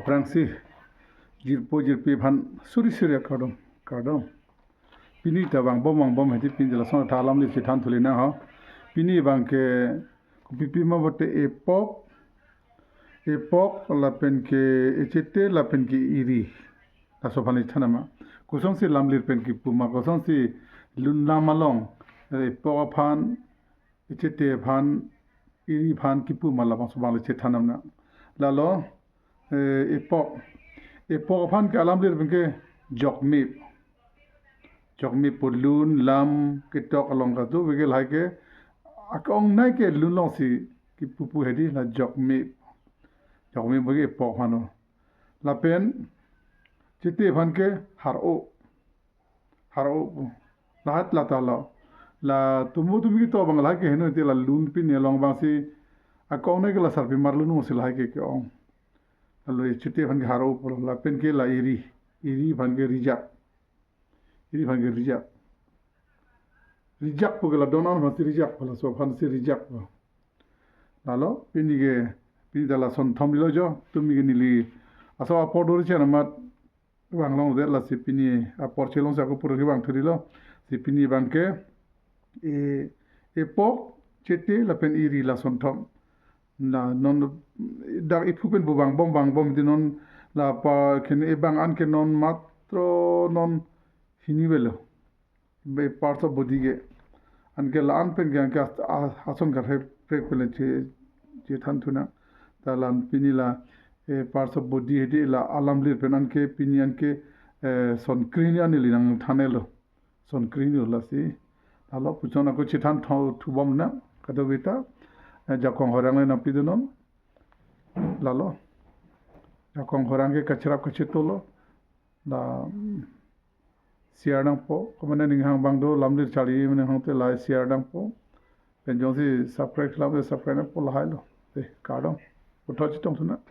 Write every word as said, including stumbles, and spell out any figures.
Aphrangsi jirpo jirpi aphan suri suri kardom, kardom. Pini ta vangbom vangbom hedi, pini lason ta alamlir chethan thulena ho. Pini abang ke kopi pi ma bote epok, epok lapen ke echete lapen ke eri. Laso aphan chethan ma. Kosonsi lamlir pen kipu ma, kosonsi lun lam along epok aphan, echete aphan, eri aphan kipu ma, labangso abang le chethan nang. Lalo, eh, epok. Epok aphan ke alamlir pen ke jokmip. Jokmip pu, lun lam ketok along kado, veke lahai ke akongnei ke lun alongsi kipu pu hedi, la jokmip. Jokmip veke epok aphan lo. Lapen chete aphan ke haro. Haro pu. Lahat lata lo. La tumu tumi ketok abang lahai ke heno te, la lun pini along abangsi akongnei ke la sarpimar lun alongsi lahai ke ke-ong. Lalo echete aphan ke haro pu lo. Lapen ke la eri. Eri aphan ke rijak. Eri aphan ke rijak. Rijak pu ke la donan aphansi rijak pu, laso aphansi rijak pu. Lalo pini ke, pini ta lason thom lilo jo, tumi ke neli aso apor dori chan amat vang longledet, lasi pini apor chelongsi ako pura kevang thurilo. Si pini abang ke e, epok, chete lapen eri, lason thom. Na non dak iphu pen pu vangbom vangbom di non, la pa kene abang an ke non matro non hini avelo. Be parts of body ke. Anke la-an pen ke anke as-, a-, ason karhe prek pen che, chethan thu nang. Ta la-an pini la, eh, parts of body hedi la alamlir pen anke pini anke, eh, son kre hini an neli nangthan etlo. Son kre hini lo lasi. Lalo puson ako chethan thu, thubom nang. Kadokave ta, eh, jakong horang le nangpidun non. Lalo. Jakong horang ke kacharap kachetolo. La, mm, share nangpo, komane ning hang abang do, lamlir charli mane hang te la share nangpo. Pen jongsi subscribe lam te subscribe nangpo, lahai lo. Te, kardom. Puthot chetong thu nang.